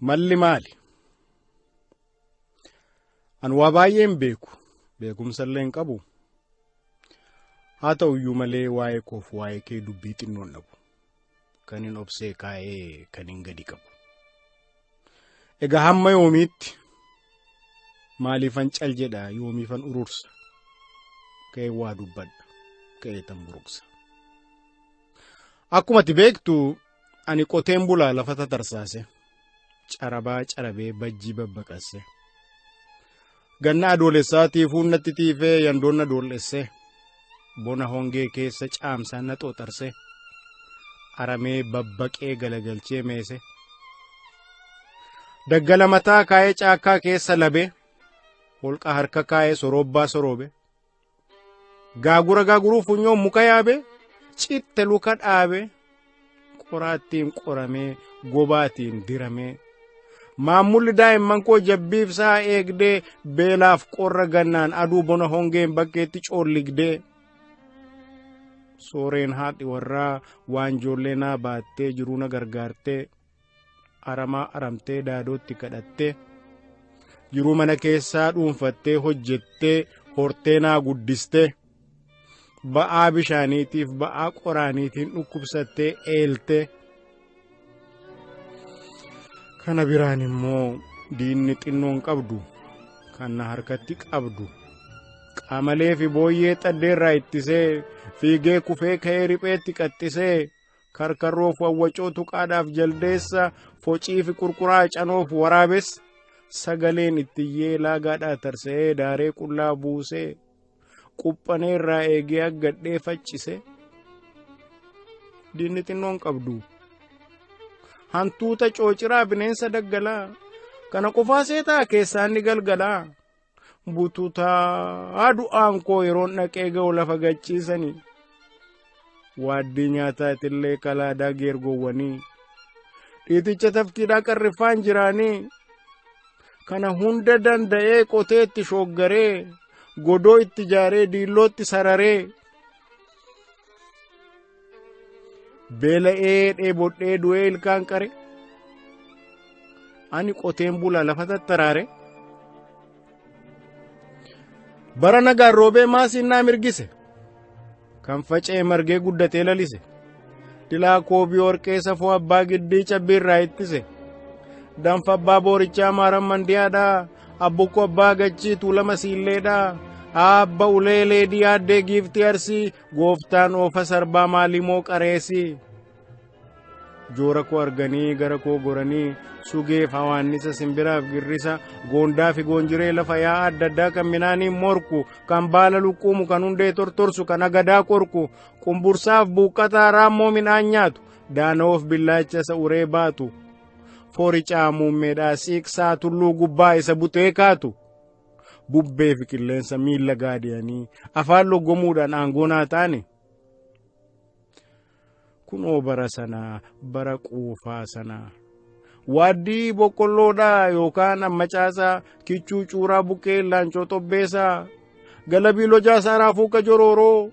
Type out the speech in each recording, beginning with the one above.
Malli maali? Ani waa baay'ee hin beeku. Beekumsa illee hin qabu. Haa ta'u iyyuu malee waa'ee koof waa'ee kee dubbii xinnoon dhabu. Kan hin obsee kaa'ee kan hin gadi qabu. Egaa hamma yoomiitti maaliifan cal jedha yoomiifan urursa? Ka'ee waa dubbadha. Ka'ee tan buruqsa. Akkuma ati beektu ani qoteen bulaa lafa tatarsaase. Carabaa carabee bajjii babbaqasse. Ganna adoolessaa tiifuun natti tiifee yandoon na doollesse. Bona hongee keessa caamsaan na xooxarse. Aramee babbaqee galagalchee meese. Daggala mataa kaa'ee caakkaa keessa labe. Holqa harka kaa'ee soroobbaa soroobe. Gaagura gaaguruu funyoon muka yaabe. Citte luka dhaabe. Qoraattiin qoramee gobaatiin diramee. Maammulli daa'imman koo jabbiif sa'a eegdee beelaaf qorra gannaan aduu bona hongeen bakkeetti coolligdee. Sooreen haadhi warraa waan ijoollee naa baattee jiruu na gargaartee aramaa aramtee daadootti kadhattee jiruu mana keessaa dhuunfattee hojjettee hortee naa guddistee ba'aa bishaaniitiif ba'aa qoraaniitiin dhukkubsattee eeltee. Kana biraan immoo diinni xinnoon qabdu kan na harkatti qabdu qaamalee fi booyyee xaddeerraa ittisee fiigee kufee ka'ee ripheetti qaxxisee karkarroof wawwacoo tuqaadhaaf jaldeessa focii fi qurquraa canoof waraabessa sagaleen ittiyyee laagaadhaa tarsa'ee daaree qullaa buusee quphaneerraa eegee aggadhee faccise diinni xinnoon qabdu. Hantuuta coociraa bineensa daggalaa kana qofaa seetaa keessaan ni galgalaa bututaa du'aan koo yeroon dhaqee ga'u lafa gachiisanii waaddii nyaataatillee kalaadaa geergoowwanii dhiiticha tafkiidhaa qarriffaan jiraanii kana hunda danda'ee qotee itti shooggaree godoo itti ijaaree diillootti sararee beela'ee dheebodhee du'ee ilkaan qare ani qoteen bulaa lafa tattaraare bara nagaan roobee maasiin naa mirgise kan faca'e margee guddatee lalise dilaa koobii warqee safoo abbaa giddii cabbii irraa ittise danfa abbaa boorichaa maaran mandiyaadhaa abbukkoo abbaa gachii tuulama siilleedhaa aabba ulee leedii aaddee giiftii arsii gooftaan oofa sarbaa maalimoo qareesii joora koo arganii gara koo goranii sugeef hawaannisa simbiraaf girrisa goondaa fi goonjiree lafa yaa'aa adda addaa kan minaaniin morku kan baala lukkuumu kan hundee tortorsu kan agadaa qorku qumbursaaf buuqqataa raammoo midhaan nyaatu daana'oof billaacha isa uree baatu fooricaa muummeedhaa siiqsaa tulluu gubbaa isa butee kaatu bubbee fi qilleensa miilla gaadiyanii afaan loggomuudhaan aangoo naa taane. Kunoo bara sanaa bara quufaa sanaa waaddii boqqolloodhaa yookaan ammacaasaa kichuu cuuraa buqqee laancoo xobbeessaa galabii lojaasaa raafuu kajorooroo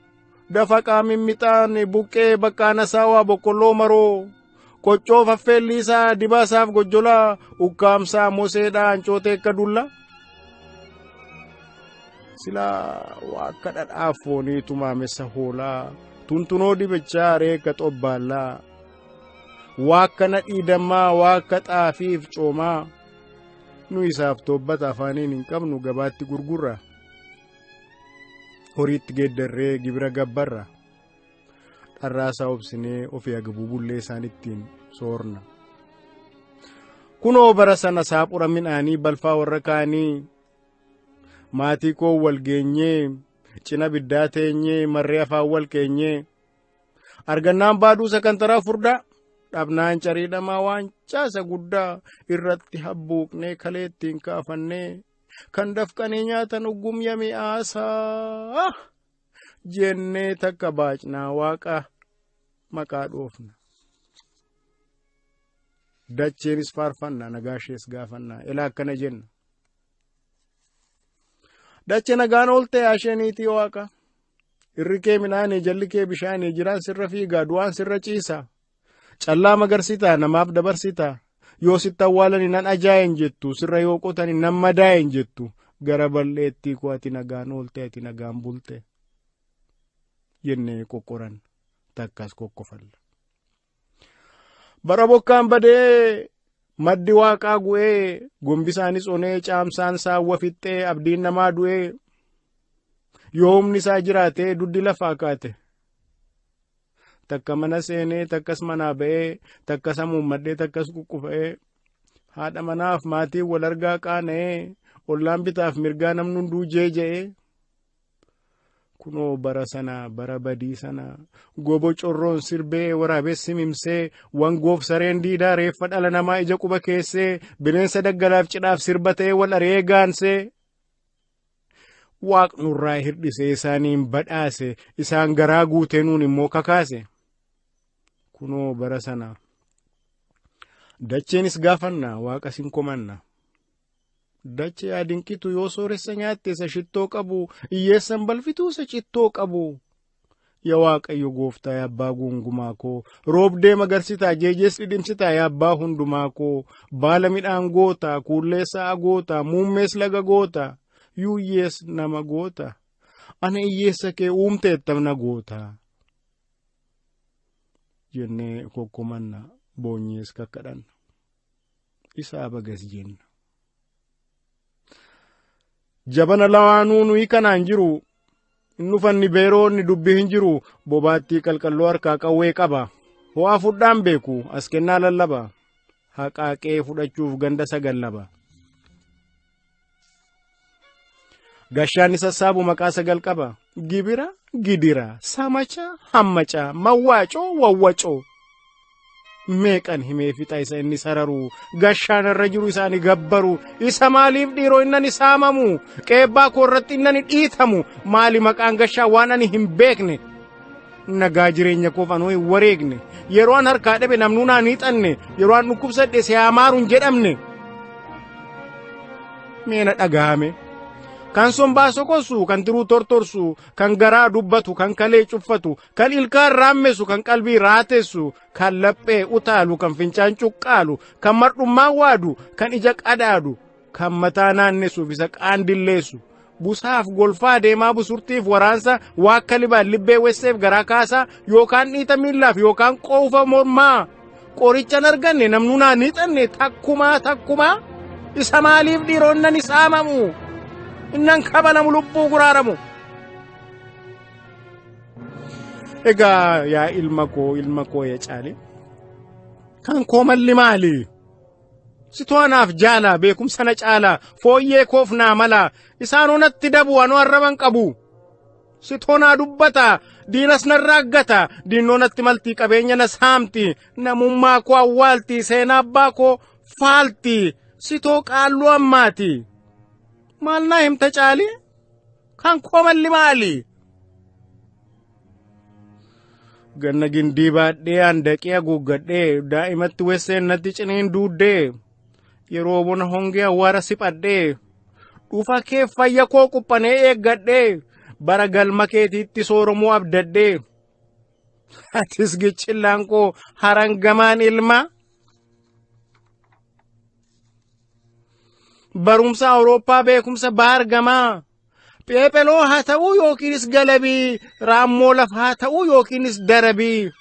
dafa mixaan buqqee baqqaana saawaa boqqolloo maroo qoccoo faffeelliisaa dibaasaaf gojjolaa ukkaamsaa moseedhaa ancootee akka dulla. Silaa waa akka dhadhaa foonii tumaamessa hoolaa tuntunoo dibichaa reekka xobbaallaa waa akka nadhii dammaa waa akka xaafiif coomaa nu isaaf toobbata afaaniin hin qabnu gabaatti gurgurra horiitti geeddarree gibira gabbarra dharraasaa obsinee ofii agabuu bullee isaan ittiin soorna. Kunoo bara sana saaphura midhaanii balfaa warra kaanii maatii koo wal geenyee cina biddaa teenyee marree afaan wal keenyee argannaan baaduu sakantaraa furdaa dhabnaan cariidhamaa waan caasa guddaa irratti habbuuqnee kalee ittiin kaafannee kan dafqanii nyaatan uggumya mi'aasaa jennee takka baacnaa waaqa maqaa dhoofna. Dacheenis faarfanna nagaashees gaafannaa ilaa akkana jenna. Dache nagaan oolte asheeniitii waaqa. Irri kee midhaanii jalli kee bishaanii jiraan sirra fiigaa du'aan sirra ciisa. Callaa magarsitaa namaaf dabarsitaa. Yoo sitti awwaalani nan ajaa'en jettu, sirra yoo qotani nan madaa'en jettu, gara bal'eettii koo ati nagaan oolte, ati nagaan bulte jennee qoqqoran, takkas kokkofalla. Bara bokkaan badee maddi waaqaa gu'ee, gombisaanis onee, caamsaan saawwa fixxee, abdiin namaa du'ee, yoo humni isaa jiraatee duddi lafaa kaate. Takka mana seenee, takkas manaa ba'ee, takkas hamuummadhee, takkas kukkufa'ee, haadha manaaf maatiin wal argaa qaana'ee, ollaan bitaaf mirgaa namni hunduu jeeja'ee. Kunoo bara sana, bara badii sana, gobo corroon sirbee, waraabessi mimsee, wangoof sareen diidaa reeffa dhala namaa ija quba keessee, bineensa daggalaaf cidhaaf sirba ta'ee wal ari'ee gaansee. Waaqnurraa hirdhisee isaaniin badhaase, isaan garaa guutee nuun immoo kakaase. Kunoo bara sana dacheenis gaafanna, waaqa sin komanna. Dachee adinqitu yoo sooressa nyaatte isa shittoo qabu, hiyyeessan balfituu isa cittoo qabu. Yaa Waaqayyo gooftaa, yaa abbaa gungumaa koo, roobdee magarsitaa, jeejees dhidhimsitaa, yaa abbaa hundumaa koo, baala midhaan goota, kuullee sa'a goota, muummees laga goota, yuuyyees nama goota, ana hiyyeessa kee uumteettam na goota jennee kokkomanna, boonyees kakkadhanna, isaa bagas jenna. Jabana lawaanuu nuyi kanaan jiru, inni ufanni beeroonni dubbii hin jiru, bobaattii qalqalloo harkaa qawwee qaba, ho'aa fudhaan beeku, as kennaa lallaba, haqaaqee fudhachuuf ganda sagal laba. Gashaan sassaabu maqaa sagal qaba, gibira, gidira, samacha, hammaca, mawwaacoo, wawwacoo. Meeqan himee fixa isa inni sararu, gashaan irra jiru isaani gabbaru, isa maaliif dhiiroo innani saamamu, qeebbaa koo irratti innani dhiitamu, maali maqaan gashaa waan ani hin beekne, nagaa jireenya koof anoo hin wareegne, yeroo an harkaa dhabe namnuu naan hiixanne, yeroo an dhukkubsadhe si hamaaru hin jedhamne. Meena dhagahame. Kan sombaa sokosu, kan tiruu tortorsu, kan garaa dubbatu, kan kalee cuffatu, kan ilkaan raammesu, kan qalbii raatessu, kan laphee utaalu, kan fincaan cuqqaalu, kan mardhummaa waadu, kan ija qadaadu, kan mataa naannessuuf isa qaandilleessu, busaaf golfaa deemaa busurtiif waraansa, waakka libaan libbee wesseef garaa kaasaa, yookaan dhiita miillaaf yookaan qoofa mormaa, qorichan arganne namnuu naan hiixanne, takkumaa takkumaa, isa maaliif dhiiroo innani saamamu, innan kabalamu, lubbuu guraaramu. Egaa yaa ilma koo, ilma koo yaa caale, kan koo malli maali? Situ anaaf jaala, beekumsa na caala, fooyyee koof naa mala, isaanoo natti dabu, anoo arraban qabu. Sitoo naa dubbata, diinas narraa aggata, diinnoo natti malti, qabeenya na saamti, namummaa koo awwaalti, seenaa abbaa koo faalti, sitoo qaalluu ammaati. Maal naa himta caali? Kan koo malli maali? Ganna gindii baadhee handaqee haguuggadhee, daa'imatti wesseen natti ciniin duuddee, yeroo bona hongee awwaara siphadhee, dhufa kee fayya koo quphanee eeggadhee, bara galma keetiitti sooromuu abdadhee, atis gichillaan koo harangamaan ilma. Barumsa Awurooppaa beekumsa baargamaa, pheepheloo haa ta'uu yookiinis galabii, raammoo lafaa haa ta'uu yookiinis darabii,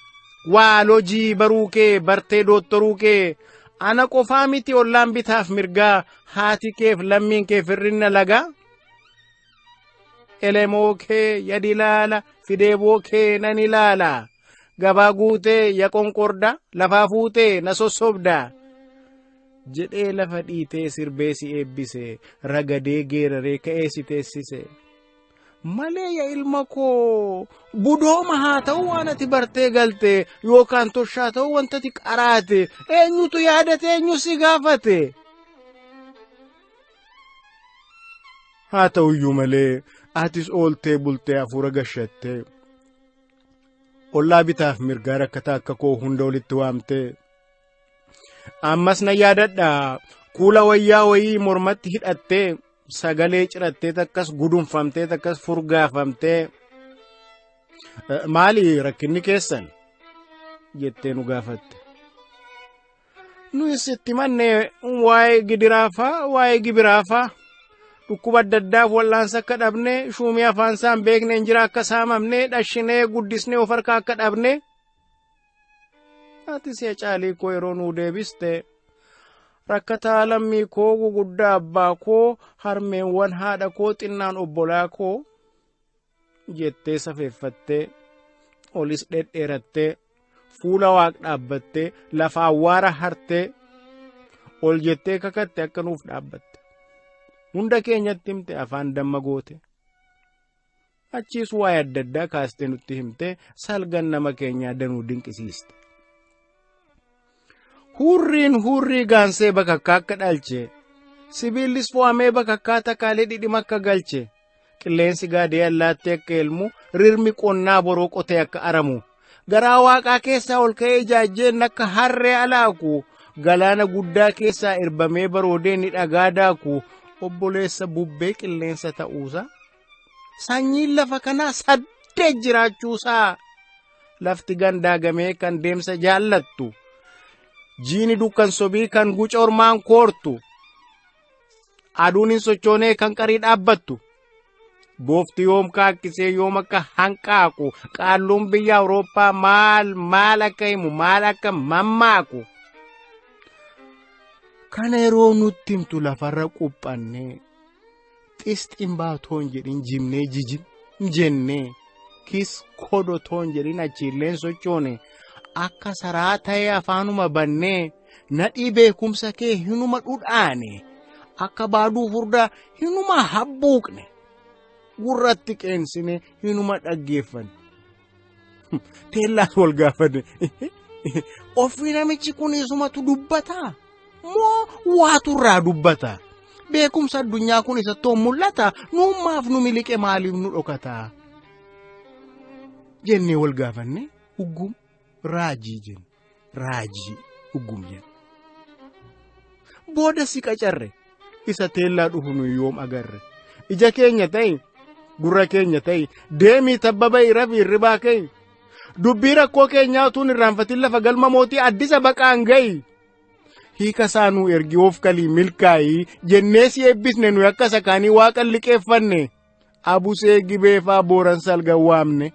waalojii baruu kee bartee doottoruu kee, ana qofaa miti ollaan bitaaf mirgaa, haati keef lammiin kee firrinna lagaa. Elemoo kee yadi ilaala, fideeboo kee nan ilaala, gabaa guutee ya qonqorda, lafaa fuutee na sossobda jedhee lafa dhiitee sirbee si eebbise, ragadee geeraree ka'ee si teessise. Malee yaa ilma koo, budooma haa ta'u waan ati bartee galte, yookaan toshaa ta'u wanta ati qaraate, eenyutu yaadate, eenyu si gaafate? Haa ta'uyyuu malee atis ooltee bultee hafuura gashattee, ollaa bitaaf mirgaa rakkataa akka koo hunda walitti waamtee, ammas na yaadadha, kuula wayyaa wayii mormatti hidhattee, sagalee cirattee, takkas gudunfamtee, takkas furgaafamtee, maali rakkinni keessan jettee nu gaafatte. Nuyis itti manne waa'ee gidiraafaa waa'ee gibiraafaa dhukkuba adda addaaf wal'aansa akka dhabne shuumii afaan isaa hin beekne injira akka saamamne dhashinee guddisnee of harkaa akka dhabne. Ati si'a caalii koo yeroo nuu deebiste rakkataa lammii koo guguddaa abbaa koo harmeewwan haadha koo xinnaan obbolaa koo jettee safeeffattee olis dhedheerattee fuula waaq dhaabbattee lafa awwaara hartee ol jettee kakatte akka nuuf dhaabbatte. Hunda keenyatti himte afaan damma goote. Achiis waa'ee adda addaa kaastee nutti himte salgan nama keenyaa danuu dinqisiiste. Hurriin hurrii gaansee bakakkaa akka dhalche, sibiillis fo'amee bakakkaa takaalee dhidhima akka galche, qilleensi gaadee allaattii akka elmu, rirmi qonnaa boroo qotee akka aramu, garaa waaqaa keessaa ol ka'ee ijaajjeen akka harree alaaku, galaana guddaa keessaa irbamee baroodee ni dhagaa daaku, obboleessa bubbee qilleensa ta'uusaa, sanyiin lafa kanaa saddeet jiraachuusaa, lafti gandaagamee kan deemsa jaallattu, jiini dukkan sobii kan guca ormaan koortu, aduun hin sochoonee kan qarii dhaabbattu, boofti yoom kaakkisee yoom akka hanqaaqu, qaalluun biyya Awurooppaa maal maal akka himu maal akka mammaaku. Kana yeroo nutti himtu lafarra quphannee xisxiin baatoon jedhin jimnee jijim jennee kis kodotoon jedhin achiilleen sochoone akka saraa ta'ee afaanuma bannee nadhii beekumsa kee hinuma dhudhaane akka baaduu furdaa hinuma habbuuqne gurratti qeensine hinuma dhaggeeffanne. Teellaas wal gaafanne ofii namichi kun isumatu dubbataa moo waatu irraa dubbata? Beekumsa addunyaa kun isatti mul'ata nuummaaf nu miliqe maaliif nu dhokata? Jennee wal gaafanne uggum raajii jenne raajii uggum jenne. Booda si qacarre isa teellaa dhufu nu yoom agarre ija keenya ta'i gurra keenya ta'i deemii tabba ba'i rafi hirribaa ka'i dubbii rakkoo keenyaa utuun irraanfatin lafa galma mootii addisa baqaan ga'i. Hiika isaa nuu ergi of kalii milkaa'ii jennee si eebbisne nuyi akka sakaanii waaqa liqeeffanne abusee gibeefaa booran salgan waamne.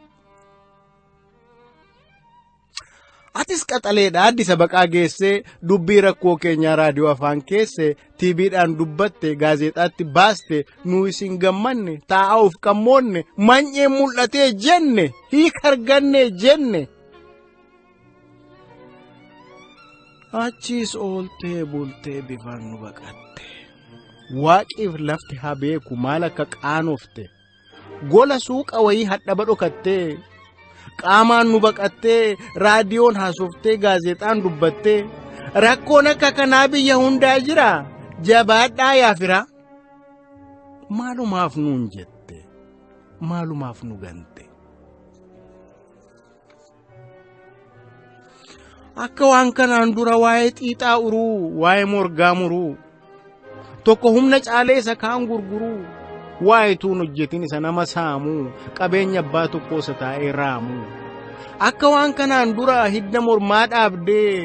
Atis qaxaleedha addisa baqaa geessee dubbii rakkoo keenyaa raadiyoo afaan keesse tiiviidhaan dubbatte gaazexaatti baaste nu isin gammanne taa'aa of qammoonne manyee mul'atee jenne hiika arganne jenne. Achiis ooltee bultee bifaan nu baqatte. Waaqiif lafti haa beeku maal akka qaanofte. Gola suuqa wayii hadhaba dhokattee. Qaamaan nu baqattee raadiyoon haasoftee gaazexaan dubbattee rakkoon akka kanaa biyya hundaa jira jabaadhaa yaafira. Maalumaaf nuun jette maalumaaf nu gante. Akka waan kanaan dura waa'ee xiixaa uruu waa'ee morgaa muruu tokko humna caalee isa kaan gurguruu waa'ee tuun hojjetin isa nama saamuu qabeenya abbaa tokkoo isa taa'ee raamuu akka waan kanaan dura hidda mormaa dhaabdee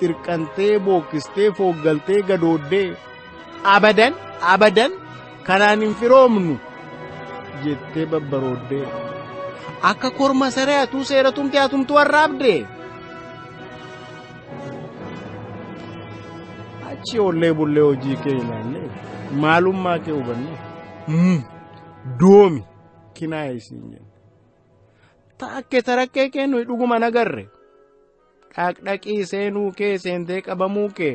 xirqantee bookkistee fooggaltee gadooddee abadan abadan kanaan hin firoomnu jettee babbarooddee akka korma saree atuu seera tumte atumtu warraabdee. Achi ollee bullee hojii kee ilaalle maalummaa kee hubanne doomi kinaa'e isiin jenne. Taakke tarakkee kee nuyi dhuguma nagarre dhaqdhaqii seenuu kee seentee qabamuu kee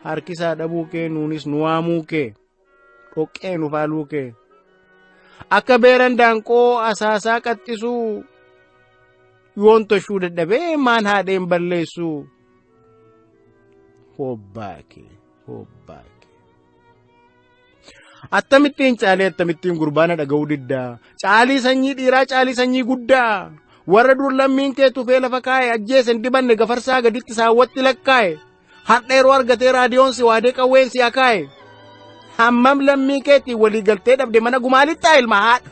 harkisaa dhabuu kee nuunis nu waamuu kee dhoqqee nu faaluu kee akka beeran daanqoo asaasaa qaxxisuu yoon toshuu dadhabee maan haadheen balleessuu. Hobbaake hobbaake. Akkamittiin caalee akkamittiin gurbaana dhaga'uu diddaa caalii sanyii dhiiraa caalii sanyii guddaa warra dur lammiin kee tufee lafa kaa'e ajjeese hin dibanne gafarsaa gaditti saawwatti lakkaa'e har'a yeroo argatee raadiyoon si waadee qawween si akaa'e hammam lammii keetiin walii galtee dhabde mana gumaalittaa ilma haadha.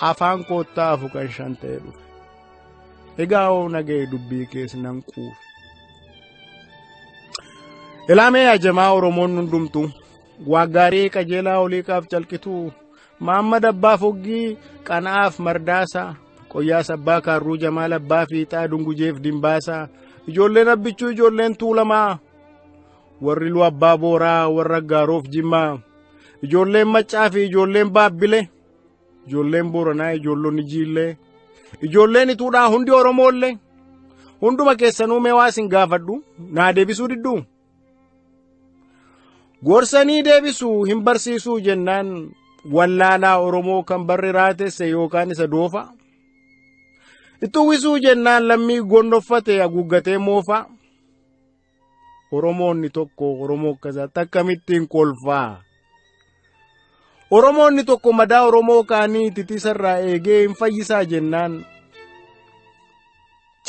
Afaan koottaa afu kan shan ta'e dhufe. Egaa hoo naga'e dubbii kees nan quufe. Ilaamee ajamaa Oromoon hundumtu waaggaarii qajeelaa oliiqaaf calqituu Maammad Abbaa Foggii Qana'aaf Mardaasaa Qoyyaas Abbaa Kaarruu Jamaal Abbaa Fiixaa Dungujeef Dimbaasaa ijoolleen Abbichuu ijoolleen Tuulamaa warri Lu Abbaa Booraa warra Gaaroof Jimmaa ijoolleen Maccaa fi ijoolleen Baabbile ijoolleen Booranaa ijoollonni Jiillee ijoolleen Ituudhaa hundi Oromoollee hunduma keessanuu mee waa isin gaafadhu naa deebisuu didduu. Gorsanii deebisuu hin barsiisuu jennaan wallaalaa Oromoo kan barri raatesse yookaan isa doofa. Itti uwwisuu jennaan lammii gonnoffate haguuggatee moofa. Oromoonni tokko Oromoo akkasaatti akkamittiin kolfaa. Oromoonni tokko madaa Oromoo kaanii titisarraa eegee hin fayyisaa jennaan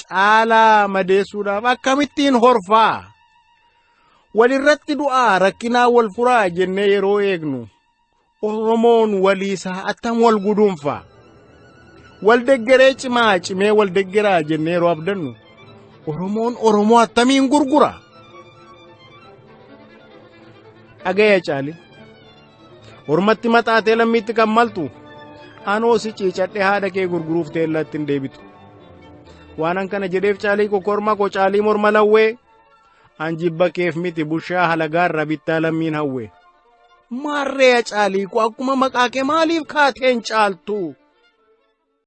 caalaa madeessuudhaaf akkamittiin horfaa. Walirratti du'aa rakkinaa wal furaa jennee yeroo eegnu Oromoon waliisaa attam wal guduunfaa. Wal deggeree cimaa cimee wal deggeraa jennee yeroo abdannu Oromoon Oromoo attamiin gurgura. Dhagaya caali. Ormatti maxaatee lammiitti kan maltu anoo si ciicadhee haadha kee gurguruuf teellaatti hin deebitu. Waanan kana jedheef caalii kokorma koo caalii morma lawwee an jibba keef miti bushaa halagaarra bittaa lammiin hawwe. Maarree caalii koo akkuma maqaa kee maaliif kaateen caaltu?